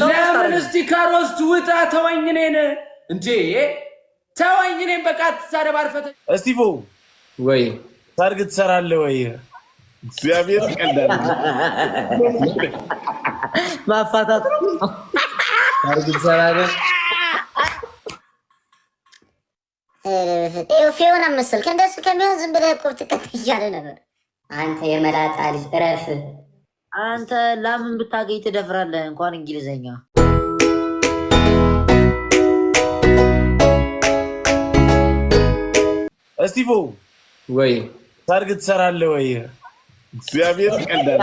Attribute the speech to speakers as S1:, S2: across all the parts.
S1: ለምን እስቲ ከ roast ውጣ፣ ተወኝ እኔን እንዴ ተወኝ እኔን በቃ አትሳደብ፣ አርፈህ
S2: እስቲፎ
S1: ወይ
S2: ሰርግ ትሰራለህ ወይ? እግዚአብሔር ቀልዳል።
S3: ማፋታት ነው።
S1: ሰርግ ትሰራለህ?
S4: ፊዮና መሰልክ። እንደሱ ከሚሆን ዝም ብለህ እኮ ብትቀጥ እያለ ነበር።
S5: አንተ የመላጣ ልጅ እረፍ።
S3: አንተ ላምን ብታገኝ ትደፍራለህ፣ እንኳን እንግሊዘኛ።
S2: እስቲፎ
S1: ወይ
S2: ሰርግ ትሰራለህ ወይ? እግዚአብሔር ቀልዳል።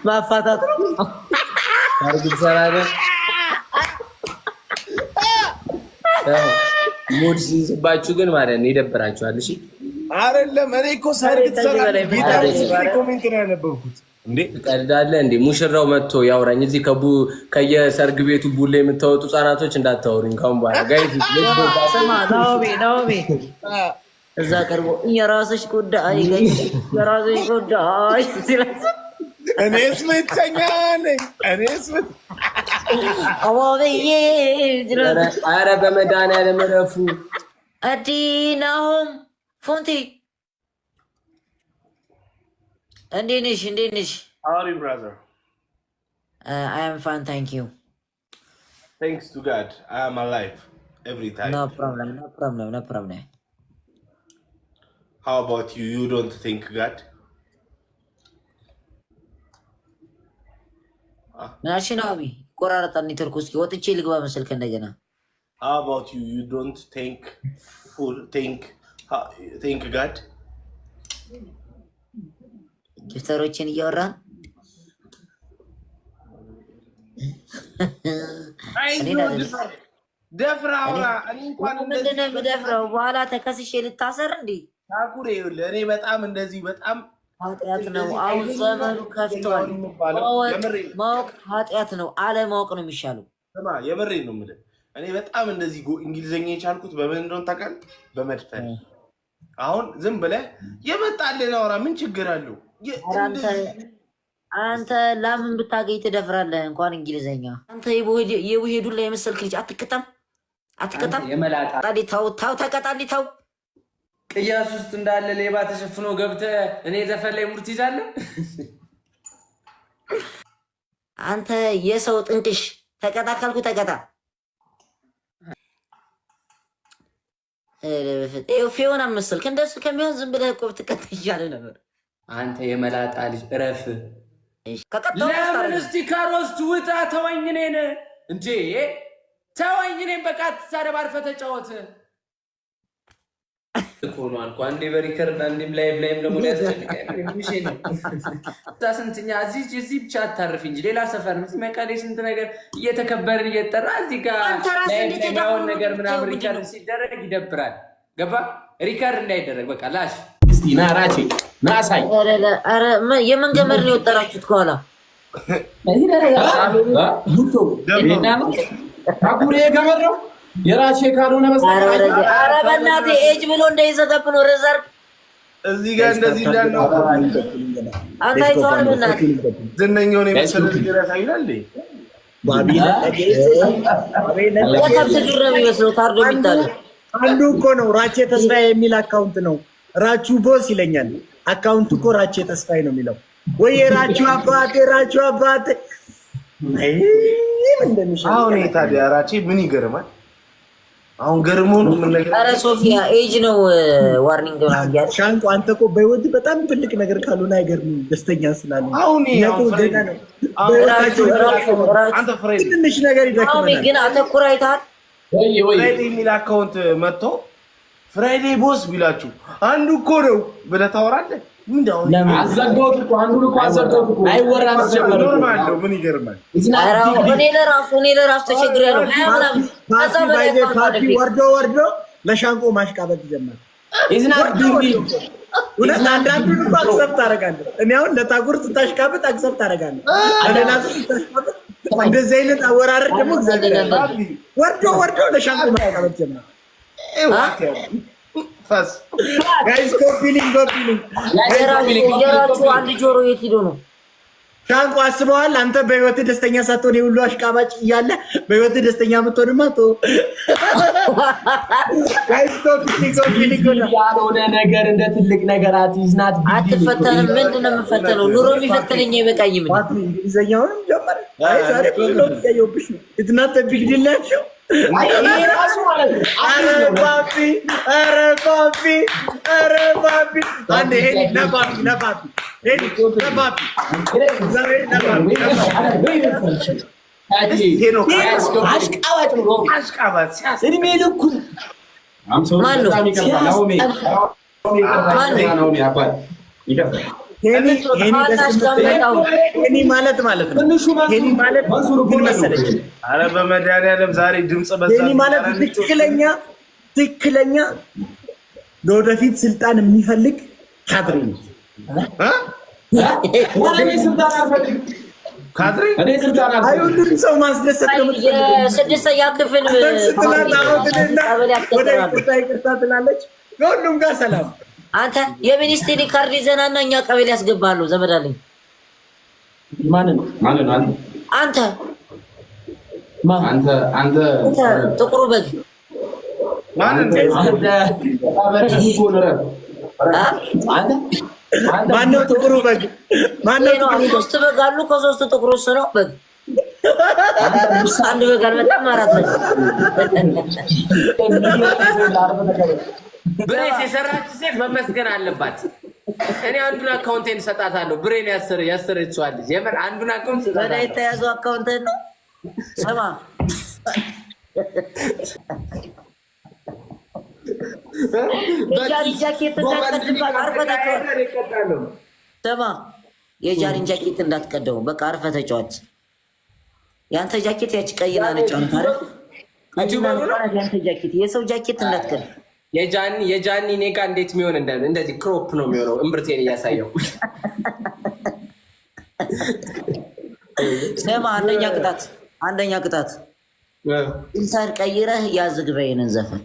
S3: ማፋታት ነው።
S1: ሰርግ ትሰራለህ? Mood ሲይዝባችሁ ግን ማለት ነው ይደብራችኋል። እሺ
S2: አይደለም፣ እኔ እኮ ሰርግ ትሰራለህ ጌታ comment ነው ያነበብኩት። እንዴ
S1: ትቀልዳለህ እንዴ? ሙሽራው መጥቶ ያውራኝ። እዚህ ከየሰርግ ቤቱ ቡሌ የምታወጡ ህጻናቶች እንዳታወሩኝ ካሁን በኋላ guys።
S3: ስማ ናኦሚ፣ ናኦሚ እዛ ቀርቦ የራስሽ ጉዳይ፣ የራስሽ ጉዳይ ሲላት
S2: እኔስ ምተኛ ነኝ እኔስ
S3: አዋብዬ ሲላት፣
S1: ኧረ በመድኃኒዓለም እረፉ።
S3: አዲ ናሆም ፎንቲ እንዴት ነሽ? እንዴት ነሽ?
S2: How are you, brother?
S3: I am fine, thank you.
S2: Thanks to God, I am alive every time.
S3: No problem, no problem, no problem.
S2: How about you? You don't thank God?
S3: ምን አልሽ ናኦሚ? ይቆራረጣል ኔትወርክ። እስኪ ወጥቼ ልግባ መሰልክ እንደገና።
S2: How about you? You don't thank God?
S3: Gifter ኦችን እያወራን
S2: ደፍራ አውራ። እኔ እንኳን
S3: ምንድን ነው የምደፍረው? በኋላ ተከስሼ ልታሰር እንዴ?
S2: ታኩሬ ይኸውልህ፣ እኔ በጣም እንደዚህ በጣም
S3: ኃጢአት ነው። አሁን ዘመኑ ከፍቷል። ማወቅ ኃጢአት ነው። አለማወቅ ነው የሚሻለው።
S2: ስማ፣ የምሬን ነው የምልህ። እኔ በጣም እንደዚህ እንግሊዝኛ የቻልኩት በምን እንደሆነ ታውቃለህ? በመድፈር። አሁን ዝም ብለህ የመጣልህን አውራ። ምን ችግር አለው?
S3: አንተ ላምን ብታገኝ ትደፍራለህ፣ እንኳን እንግሊዝኛ። አንተ የቡሄ ዱላ የመሰልክ ልጅ አትቀጣም፣ አትቀጣም። ተው ተው፣ ተቀጣልኝ፣ ተው።
S1: ቅያስ ውስጥ እንዳለ ሌባ ተሸፍኖ ገብተህ እኔ ዘፈን ላይ mood ትይዛለህ።
S3: አንተ የሰው ጥንቅሽ ተቀጣ ካልኩ ተቀጣ። ፊዮና መሰልክ። እንደሱ ከሚሆን ዝም ብለህ እኮ ብትቀጥ እያለ ነበር።
S1: አንተ የመላጣ ልጅ እረፍ። ለምን እስቲ ከ roast ውጣ፣ ተወኝ እኔን እንዴ ተወኝ እኔን በቃ አትሳደብ፣ አርፈህ ተጫወት እኮ ነው አልኩህ። አንዴ በ record አንዴም live ላይም ደግሞ ሊያስጨንቀኝ ነው። ስንትኛ እዚህ ብቻ አታርፍ እንጂ ሌላ ሰፈር እዚህ መቀሌ ስንት ነገር እየተከበርን እየተጠራ እዚህ ጋር live ነገር ምናምን record ሲደረግ ይደብራል። ገባ? Record እንዳይደረግ በቃ ላሽ እስቲ ና ራቼ ና አሳይ።
S3: የምን ገመድ ነው የወጠራችሁት ከኋላ?
S6: ታኩሬ ገመድ ነው የራቼ ካልሆነ በስተቀር።
S3: ኧረ በእናትህ ኤጅ ብሎ እንዳይዘጋብ ነው reserve።
S2: እዚህ ጋር እንደዚህ እንዳልነው
S3: አንተ አይተኸዋል። በእናትህ
S2: ዝነኛውን የመሰለ ነገር ያሳይላል።
S3: የከብት ግር ነው የሚመስለው ታርዶ የሚጣለው።
S7: አንዱ እኮ ነው ራቼ ተስፋዬ የሚል account ነው። ራቹ boss ይለኛል። Account ኡ እኮ ራቼ ተስፋዬ ነው የሚለው። ወይ የራቹ አባቴ፣ ራቹ አባቴ
S2: አሁን ታዲያ ራቼ ምን ይገርማል? አሁን ገርሞ ነው ምን ነገር?
S3: ኧረ ሶፊያ ኤጅ ነው warning ምናምን እያለ
S7: ሻንቆ፣ አንተ እኮ በህይወት በጣም ትልቅ ነገር ካልሆነ አይገርምም። ደስተኛ ስላለ
S2: አሁን
S7: ገና ነው። ትንሽ ነገር ይደክመናል።
S3: ግን አተኩር አይተሃል።
S2: ፍራይዴ የሚል account መጥቶ ፍራይዴ boss ቢላችሁ አንዱ እኮ ነው ብለህ ታወራለህ።
S6: አዘጋሁት እኮ አንዱን እኮ አዘጋሁት እኮ አይወራም።
S2: Normal ነው። ምን ይገርማል?
S3: እኔ ለራሱ ተቸግሬያለሁ።
S7: ፓፒ ወርዶ ወርዶ ለሻንቆ ማሽቃበጥ ጀመረ። እውነት አንዳንዱን እኮ accept አደርጋለሁ። እኔ አሁን ለታጉር ስታሽቃብጥ accept አደርጋለሁ። ለሌላ ሰው ስታሽቃብጥ እንደዚህ አይነት አወራረድ ደግሞ እግዚአብሔር ወርዶ ወርዶ ለሻንቆ ማሽቃበጥ ጀመረ። Guys, copy link, copy link.
S3: የራሱ አንድ ጆሮ የት ሄዶ ነው?
S7: ሻንቆ አስበዋል። አንተ በህይወት ደስተኛ ሳትሆን የሁሉ አሽቃባጭ እያለ በህይወት ደስተኛ የምትሆንማ
S6: ያልሆነ ነገር እንደ ትልቅ ነገር አትይዝናት።
S3: አትፈተንም። ምንድን ነው የምፈተነው? ኑሮ የሚፈተነኝ አይበቃኝም።
S7: እንግሊዘኛውንም ጀመረ። አይ ዛሬ ብዙ ለውጥ እያየሁብሽ ነው። It's not big deal ናቸው።
S6: ራሱ ማለት ነው።
S7: ኧረ ባቢ፣ ኧረ ባቢ፣ ኧረ ባቢ፣ አንዴ ሄኒ ነባቢ፣ ነባቢ፣ ሄኒ ነባቢ፣ እግዚአብሔር ነባቢ፣
S6: አሽቃባጭ ነው።
S2: አሽቃባጭ
S6: እድሜ ልኩን
S3: ማነው?
S7: ሄኒ ማለት ማለት ነው። ሄኒ ማለት ምን መሰለኝ?
S2: ኧረ በመድኃኒዓለም ዛሬ ድምፅ በዛ።
S7: ሄኒ ማለት ትክክለኛ ትክክለኛ ለወደፊት ስልጣን የሚፈልግ ካድሬ ነው።
S2: ካድሬ
S7: አይ ሁሉንም ሰው ማስደሰት ነው የምትፈልገው።
S3: የስድስተኛ ክፍል
S7: ስትላት አሁንና ወደ ይቅርታ ይቅርታ ትላለች። ከሁሉም ጋር ሰላም።
S3: አንተ የሚኒስትሪ ካርድ ይዘናና እኛ ቀበሌ ያስገባሉ። ዘመድ አለኝ።
S6: ማንን
S8: ማንን?
S3: አንተ
S8: አንተ አንተ
S3: ጥቁሩ በግ
S2: ማንን?
S7: ማነው ጥቁሩ በግ? ማነው ጥቁሩ በግ?
S3: ሶስት በግ አሉ። ከሶስቱ ጥቁሩ እሱ ነው በግ። አንድ በግ አልመጣም። አራት በግ
S1: ብሬስ የሰራች ሴት መመስገን አለባት። እኔ አንዱን account ኤን እሰጣታለሁ። ብሬን ያሰረችዋል ልጅ የምር አንዱን account
S3: በላይ
S1: እሰጣታለሁ።
S3: የተያዙ account ን ነው። ስማ የጃኒ ጃኬት እንዳትቀድባት አርፈህ ተጫወት። ስማ የጃኒን ጃኬት እንዳትቀደው፣ በቃ አርፈህ ተጫወት። የአንተ ጃኬት ያቺ ቀይና ነጭ ናት አይደል? ቀይና ነጭ ናት የአንተ ጃኬት። የሰው ጃኬት እንዳትቀድ።
S1: የጃኒ እኔ ጋ እንዴት የሚሆን እንደዚህ crop ነው የሚሆነው። እምብርቴን እያሳየው።
S3: ስማ አንደኛ ቅጣት፣ አንደኛ ቅጣት filter ቀይረህ ያዝግበይንን ዘፈን።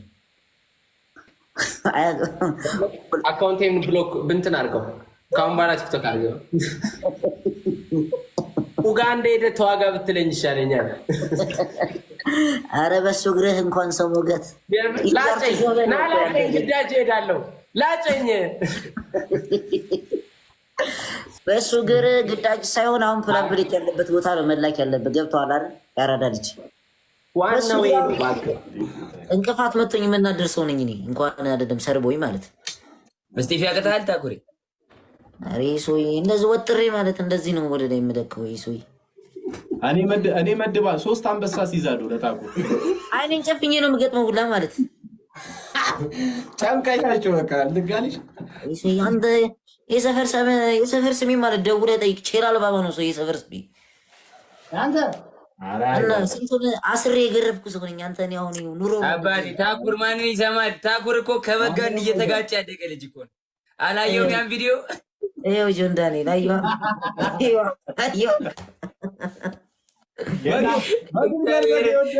S1: Account ኤን block ብንትን አድርገው። ከአሁን በኋላ ቲክቶክ አድርገው። ኡጋንዳ ሄደህ ተዋጋ ብትለኝ ይሻለኛል።
S3: አረ በሱ እግርህ እንኳን ሰው ሞገት።
S1: ላጨኝ፣ ና ላጨኝ፣ ግዳጅ እሄዳለሁ። ላጨኝ።
S3: በሱ እግር ግዳጅ ሳይሆን አሁን ፕላምፕሌት ያለበት ቦታ ነው መላክ ያለበት። ገብተዋል አይደል? ያራዳ ልጅ።
S1: ዋናው ይሄ ነው እባክህ።
S3: እንቅፋት መቶኝ የምናደር ሰው ነኝ እኔ። እንኳን አይደለም ሰርቦኝ ማለት።
S9: ምስጢፍ ያቅትሃል ታኩሪ።
S3: ኧረ ይሄ ሰውዬ እንደዚህ ወጥሬ ማለት እንደዚህ ነው ወደ ላይ የምለከው። ይሄ ሰውዬ
S8: እኔ መድባ ሶስት አንበሳ ሲይዛሉ ለታኩር።
S3: አይኔን ጨፍኜ ነው የምገጥመው ሁላ ማለት።
S8: ጨምቀሻቸው በቃ ልጋልሽ።
S3: ይሄ ሰውዬ አንተ የሰፈር ስሜ ማለት ደውለህ ጠይቅ። ቼራ አልባባ ነው ሰው የሰፈር ስሜ።
S4: አንተ
S3: እና ስንቱን አስሬ የገረፍኩ ሰው ነኝ። አንተ እኔ አሁን ይኸው ኑሮ
S9: አባቴ ታኩር ማንን ይሰማል? ታኩር እኮ ከበግ ጋር እየተጋጨ ያደገ ልጅ እኮ ነው። አላየውም ያን ቪዲዮ?
S3: ይኸው ጆን ዳንኤል አየኸው? አየኸው? አየኸው?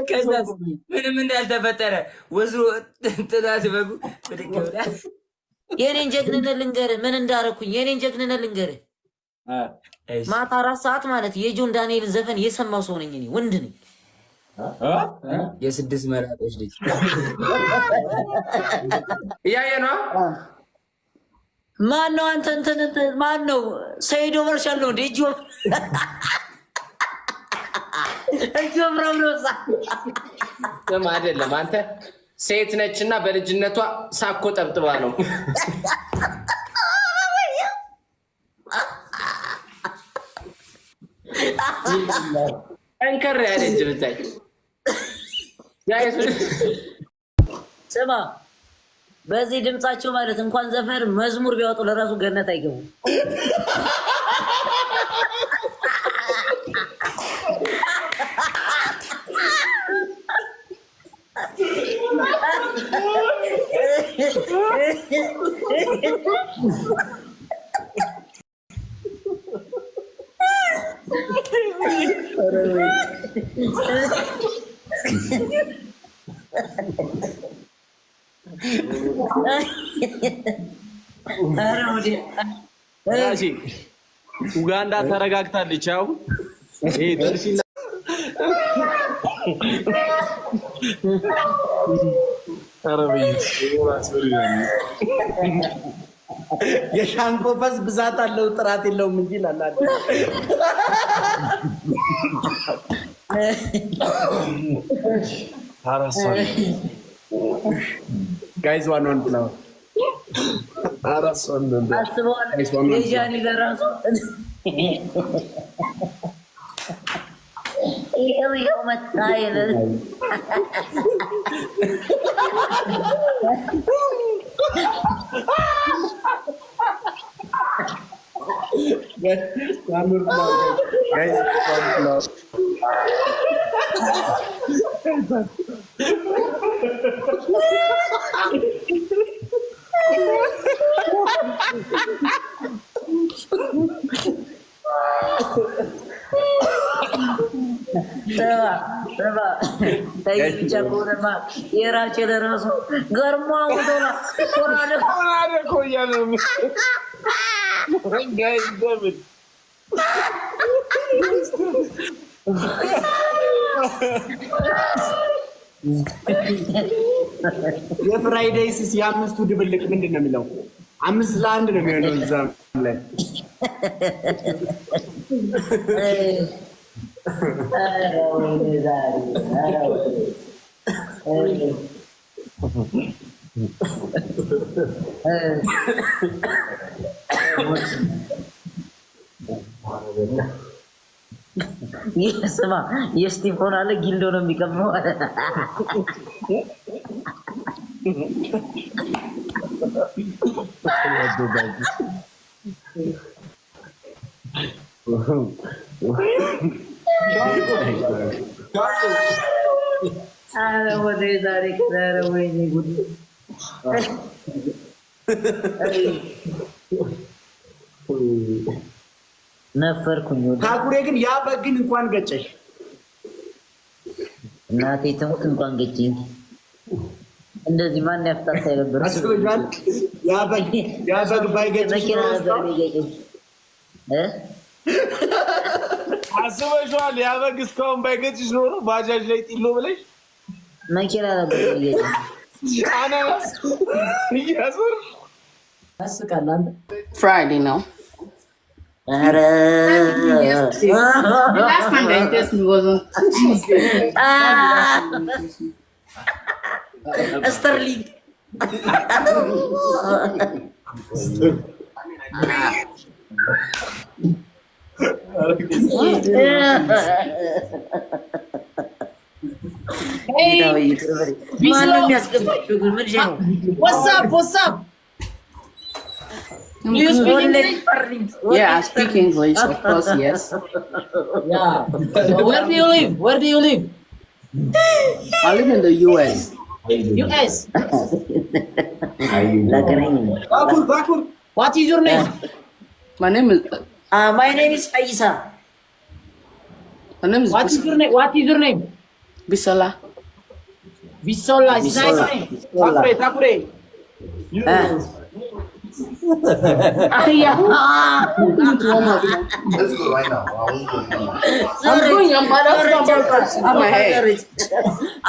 S9: ከዛስ ምንም እንዳልተፈጠረ ወዝሮ ጥላት በጉ ብድግ ብላ።
S3: የኔን ጀግንነት ልንገርህ፣ ምን እንዳረኩኝ የኔን ጀግንነት ልንገርህ። ማታ 4 ሰዓት ማለት የጆን ዳንኤልን ዘፈን የሰማው ሰው ነኝ እኔ፣ ወንድ ነኝ።
S9: የስድስት መራጦች ልጅ።
S1: እያየ ነው።
S3: ማን ነው አንተ? እንትን እንትን ማን ነው? ሰይዶ መርሻል ነው እንዴ? እጅ ወፍራም ነው።
S1: ስም አይደለም አንተ ሴት ነች እና በልጅነቷ ሳኮ ጠብጥባ ነው። ጠንከር ያለ እጅ ብታይ guys።
S3: ስማ በዚህ ድምጻቸው ማለት እንኳን ዘፈን መዝሙር ቢያወጡ ለራሱ ገነት አይገቡም።
S8: ኡጋንዳ ተረጋግታለች። አሁን ይሄ ጥርሲና
S7: የሻንቆ ፈስ ብዛት አለው ጥራት የለውም እንጂ ይላል። Guys, one one flower.
S3: አስበዋል። የጃኒ ለራሱ ይኸው ይኸው መጣ ይላል።
S7: One more flower, guys. One flower.
S3: ስማ ስማ፣ ተይ ብቻ ከሆነማ የራቼ ለራሱ ገርሞ አውቶላ ኮራደ
S7: የፍራይዴይስስ የአምስቱ ድብልቅ ምንድን ነው የሚለው? 5-1 ነው የሚሆነው እዛም ላይ።
S3: ኧረ ወይኔ ዛሬ፣ ኧረ ወይኔ። ይህ ስማ የስቲፎን አለ ጊልዶ ነው የሚቀምረው አለ። ኧረ ወደ ዛሬ ኧረ ወይኔ ጉድ። ነፈርኩኝ። ወደ
S7: ታኩሬ ግን ያ በግ ግን እንኳን ገጨሽ።
S3: እናቴ ትሙት እንኳን ገጨኝ። እንደዚህ ማን ያፍታታ የነበረ
S7: አስበሻል? ያ በግ ባይገጭሽ
S3: መኪና
S7: ኖሮ
S3: ነበር
S7: እስካሁን
S3: የሚገጨኝ እ
S2: አስበሽዋል? ያ በግ እስካሁን ባይገጭሽ ኖሮ ባጃጅ ላይ ጢሎ ብለሽ
S3: መኪና ነበር የሚገጨኝ።
S2: አናናስ እያዞርሽ
S6: ያስቃል። አንተ
S10: Friday now.
S3: ኧረ
S10: Yesterday. The last time that you texted me was on Tuesday.
S3: ስተርሊንግ። ማነው የሚያስገባቸው ግን? ምን ነው?
S6: What's up? What's up? Do you speak English?
S10: Yeah, I speak English, of course, yes.
S6: Yeah. So where do you live? Where do you live?
S10: I live in the US.
S6: US.
S3: ላገናኝ ነው።
S2: ታኩር ታኩር።
S6: What is your name?
S10: My name is
S3: My name is ፈይሳ።
S10: My name is
S6: What is your name? What is your name?
S10: Bisola.
S6: Bisola. It's nice name.
S2: ታኩሬ ታኩሬ።
S10: Yeah. I'm going. I'm about to do my hair.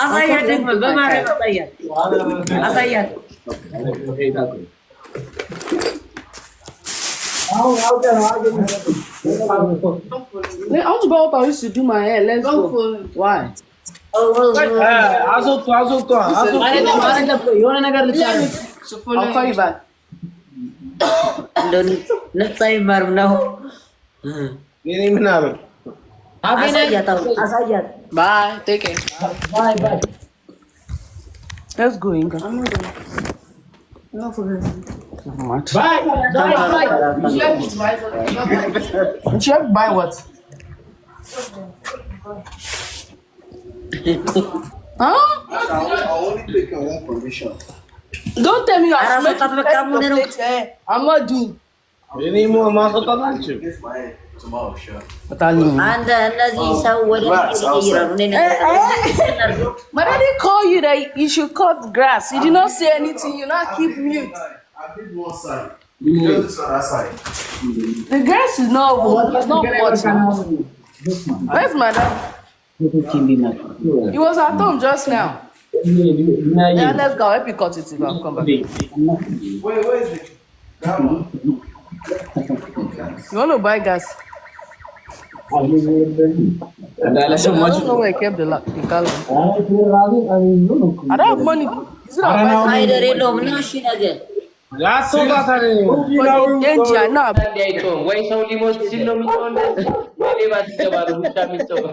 S3: አሳያት ደግሞ በማርያም አሳያት፣ አሳያት።
S10: Wait, I want to buy what I used to do my hair. Let's go. Why?
S2: አስወጡ አስወጡ አስወጡ።
S6: አይደለም አይደለም፣ ቆይ የሆነ ነገር ልታረግ።
S10: I'll call you back.
S3: እንደው ነፍስ አይማርም ነው።
S2: የኔ ምናምን
S3: አሳያት፣ አሁን አሳያት።
S10: Bye. Take care.
S6: Bye bye.
S10: Let's go, Inga. I'm not going. No, forget.
S6: Bye bye bye.
S10: Check buy what? Huh? Don't tell me you are
S3: አራስወጣት በቃ ምን ነው?
S10: I'm not doing.
S2: እኔ ማስወጣት አልችልም።
S3: አንተ እነዚህ ሰው ወደ ይቀይራሉ። እኔ
S10: My daddy call you that you should cut grass. You did not say anything. You not keep mute.
S2: I did one side.
S10: The grass is not it's not much now. Where's my dad? He was at home just now. Yeah, let's go. Help you cut it if I come back.
S2: Wait, where is it? Grandma.
S10: You want to buy gas? I don't know where I kept the gallon. I don't have money. Is it I buy
S3: አይደር የለውም እና እሺ ነገር
S10: for the danger? I know.
S1: አንዴ አይጮህም ወይ ሰው ሊሞት ሲል ነው የሚጮህ እንደዚህ ወይ ሌባ ሲገባ ነው ውሻ የሚጮኸው።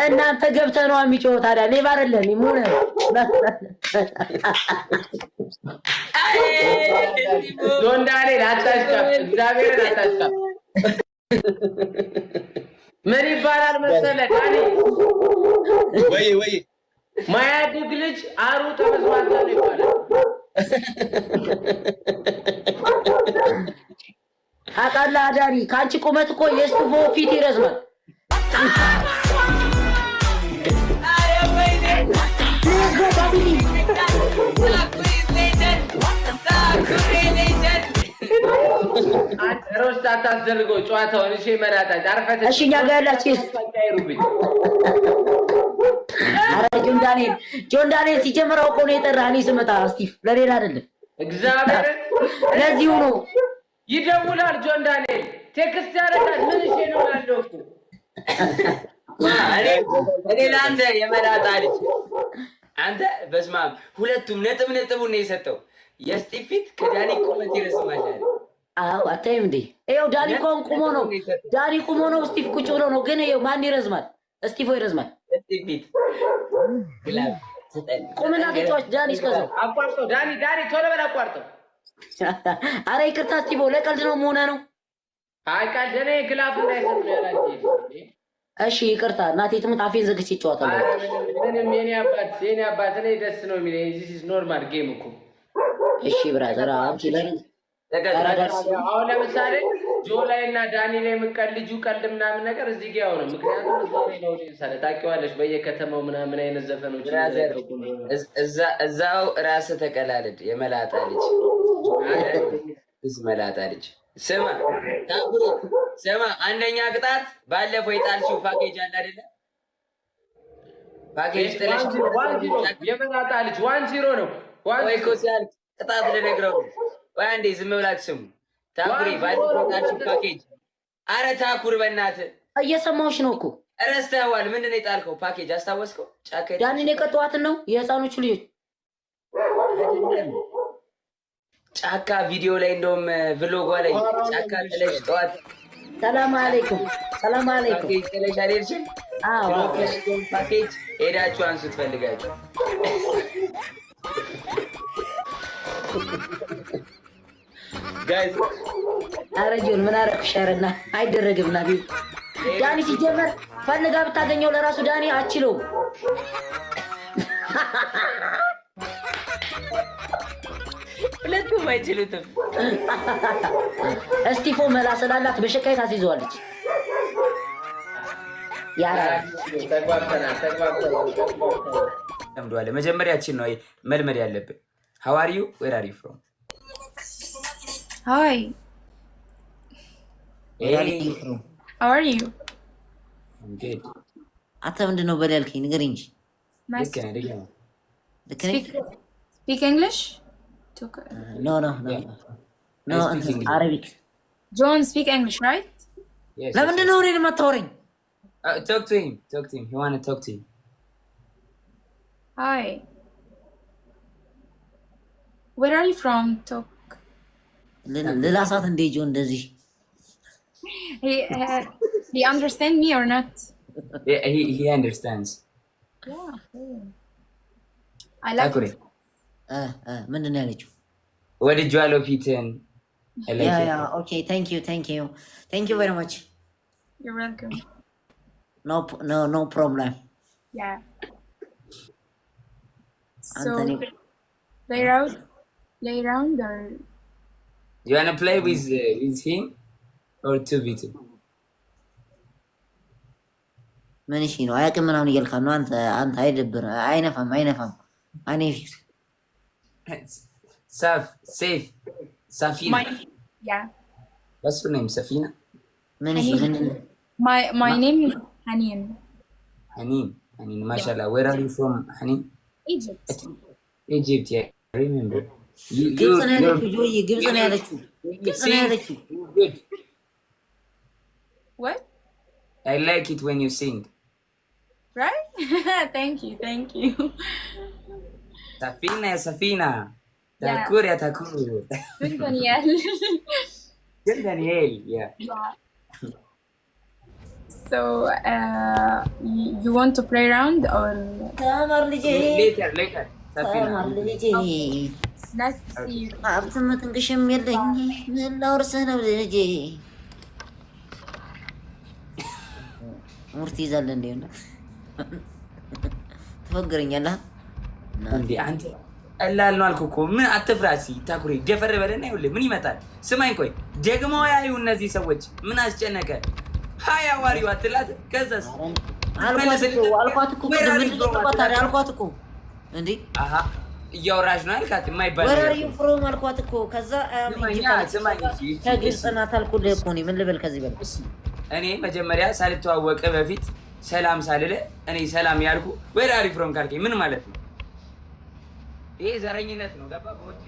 S3: እናንተ ገብተህ ነው የሚጮኸው። ታዲያ ሌባ አይደለም ምን ነው?
S1: ጆን ዳንኤል አታሽቃብ፣ እግዚአብሔርን አታሽቃብ። ምን ይባላል መሰለህ ዳኒ?
S11: ወይ ወይ።
S1: ማያድግ ልጅ አሩ ጠመዝማዛ ነው ይባላል።
S3: ታውቃለህ አዳሪ፣ ከአንቺ ቁመት እኮ የስቱፎ ፊት ይረዝማል። Let's go, family.
S1: Roast አታስደርገው ጨዋታውን። እሺ መላጣጭ አርፈህ
S3: እሺ እኛ ጋር ያላችሁ
S1: አይሩብኝ።
S3: ኧረ ጆን ዳንኤል፣ ጆን ዳንኤል ሲጀምር አውቆ ነው የጠራህ። እኔ ስመጣ ስቲፍ ለሌላ አይደለም፣
S1: እግዚአብሔርን
S3: ለዚሁ ነው።
S1: ይደውላል። ጆን ዳንኤል text ያደርጋል። ምን እሺ ነው እላለሁ እኮ።
S9: እኔ ለአንተ የመላጣ ልጅ አንተ በስመ አብ፣ ሁለቱም ነጥብ ነጥቡን ነው የሰጠው። የስጢፍ ፊት ከዳኒ ቁመት ይረዝማል አለ።
S3: አዎ አታይም እንዴ? ይኸው ዳኒ እኮ አሁን ቁሞ ነው። ዳኒ ቁሞ ነው፣ ስቲፍ ቁጭ ብሎ ነው። ግን ይኸው ማን ይረዝማል? ስቲፎ ይረዝማል።
S9: የስጢፍ ፊት glove ስጠን።
S3: ቁምና ተጫዋች ዳኒ እስከዛው።
S1: አቋርጠው ዳኒ፣ ዳኒ ቶሎ በል አቋርጠው።
S3: አረ ይቅርታ ስቲፎ፣ ለቀልድ ነው መሆነ ነው።
S1: አይ ቀልድ፣ እኔ glove እንዳይሰጥ ነው ያላችሁ።
S3: እሺ ይቅርታ እናቴ ትሙት፣ አፌን ዘግቼ እጫወታለሁ።
S1: ኧረ ምንም ምንም፣ የኔ አባት የኔ አባት፣ እኔ ደስ ነው የሚለኝ። This is normal game እኮ።
S3: እሺ brother፣ አንቺ ለምን
S1: አሁን ለምሳሌ ጆ ላይ እና ዳኒ ላይ የምቀልጁ ቀልድ ምናምን ነገር እዚህ ጋ ያው ነው። ምክንያቱም እዛ ላይ ነው audience አለ ታውቂዋለሽ፣ በየከተማው ምናምን አይነት ዘፈኖች
S9: Brother፣
S1: እየለቀቁ እንደሆነ።
S9: እዛው ራስህ ተቀላለድ። የመላጣ ልጅ መላጣ ልጅ። ስማ ታኩሪ፣ ስማ፣ አንደኛ ቅጣት ባለፈው የጣልሽው ፓኬጅ አለ አይደለ? ፓኬጅ ጥለሽ
S1: 1-0 የመላጣ ልጅ 1-0 ነው። One
S9: ወይ እኮ ሲያልቅ ቅጣት ልነግረው ነው። ወይ አንዴ ዝም ብላችሁ ስሙ። ታኩሪ፣ ባለፈው የጣልሽው ፓኬጅ። አረ ታኩር በእናትህ።
S3: እየሰማሁሽ ነው እኮ።
S9: ረስተኸዋል። ምንድን ነው የጣልከው ፓኬጅ አስታወስከው? ጫካ
S3: ዳኒን የቀጠዋትን ነው የህፃኖቹ ልጆች።
S9: አይደለም። ጫካ ቪዲዮ ላይ እንደውም vlog ዋ ላይ ጫካ ጥለሽ ጠዋት
S3: ሰላም አለይኩም፣ ሰላም አለይኩም።
S9: ፓኬጅ ጥለሽ አልሄድሽም?
S3: አዎ።
S9: Drop ያደረገውን ፓኬጅ ሄዳችሁ አንሱት ፈልጋችሁ።
S11: Guys.
S3: አረ ጆን ምን አረኩሽ? ኧረ አይደረግም። ና ዳኒ ሲጀመር ፈልጋ ብታገኘው ለራሱ ዳኒ አችለውም።
S9: ሁለቱም አይችሉትም።
S3: እስቲፎ መላ ስላላት በሸካይ ታስይዘዋለች። ያራ
S1: ተግባብተናል፣ ተግባብተናል፣ ተግባብተናል።
S9: ለምደዋለ መጀመሪያችን ነው መልመድ ያለብን። How are you? Where are you from?
S12: Hi, how are you?
S3: አንተ ምንድን ነው በል ያልከኝ? ንገረኝ እንጂ።
S12: Nice.
S9: ልክ ነህ፣ ልክ ነህ።
S3: ልክ ነኝ?
S12: Speak, speak English?
S3: No, እንትን Arabic።
S12: John speak English, right?
S3: ለምንድን ነው እኔን የማታወራኝ?
S9: Talk to him, talk to him, he wanna talk to you.
S12: Hi. Where are you from? Talk.
S3: ልላሳት እንደ ጆ እንደዚህ።
S12: He understand me or not?
S9: Yeah, he understands.
S12: Yeah. Okay. I like
S9: ታኩሪ።
S12: it.
S3: ምንድን ነው ያለችው?
S9: ወድጄዋለሁ ፊትህን። I like
S3: Yeah.
S9: it.
S3: Yeah, okay, thank you, thank you, thank you very much.
S12: You're welcome.
S3: No problem.
S12: Yeah. So
S3: Anthony.
S12: Play round, play round or
S9: You wanna play with him or 2v2?
S3: ምን እሺ ነው አያውቅም ምናምን እያልካት ነው አንተ። አንተ አይደብር፣ አይነፋም፣ አይነፋም፣ አይኔ ፊት።
S9: ሳፍ ሴፍ ሳፊና።
S12: My yeah.
S9: What's your name? ሰፊና።
S3: ምን ምን?
S12: My name is Hanin.
S9: ሐኒን፣ ሐኒን፣ ማሻአላህ። Where are you from, ሐኒን?
S12: Egypt.
S9: Egypt, yeah, remember.
S3: ግብፅ ነው ያለችው። ጆዬ፣ ግብፅ ነው ያለችው። ግብፅ ነው ያለችው።
S9: Good.
S12: What?
S9: I like it when you sing.
S12: Right? Thank you, thank you.
S9: ሰፊና يا ሰፊና፣ ታኩር يا ታኩር።
S12: Daniel.
S9: ዳንኤል, yeah.
S12: Yeah. So, you want to play around or
S3: ተማር ልጄ።
S9: Later, later, ሰፊና።
S3: ተማር ልጄ።
S12: Nice to see you.
S3: ሀብትም ጥንቅሽም የለኝ፣ ምን ላውርስህ ነው ልጄ? ሙርት ይዛለ እንዲ ትፎግረኛለህ?
S9: እንዴ አንተ፣ ቀላል ነው አልኩህ እኮ። ምን አትፍራ። እስኪ ታኩሬ ደፈር በለና ይኸውልህ ምን ይመጣል። ስማኝ ቆይ፣ ደግሞ ያዩ እነዚህ ሰዎች ምን አስጨነቀ? Hi, how are you አትላት። ከዛስ?
S3: አልኳት እኮ ቅድም። ምንድን ነው የምልኳት ታዲያ? አልኳት እኮ እንዴ።
S9: አሀ፣ እያወራሽ ነው አልካት። የማይባል
S3: Where
S9: ነገር።
S3: Are you from አልኳት እኮ። ከዛ
S9: ስማኝ።
S3: ከግብፅ ናት አልኩልህ እኮ። እኔ ምን ልበል ከዚህ በላይ?
S9: እኔ መጀመሪያ ሳልተዋወቀ በፊት ሰላም ሳልልህ እኔ ሰላም ያልኩ where are you from ካልከኝ ምን ማለት ነው? ይሄ ዘረኝነት ነው። ገባ? በውጭ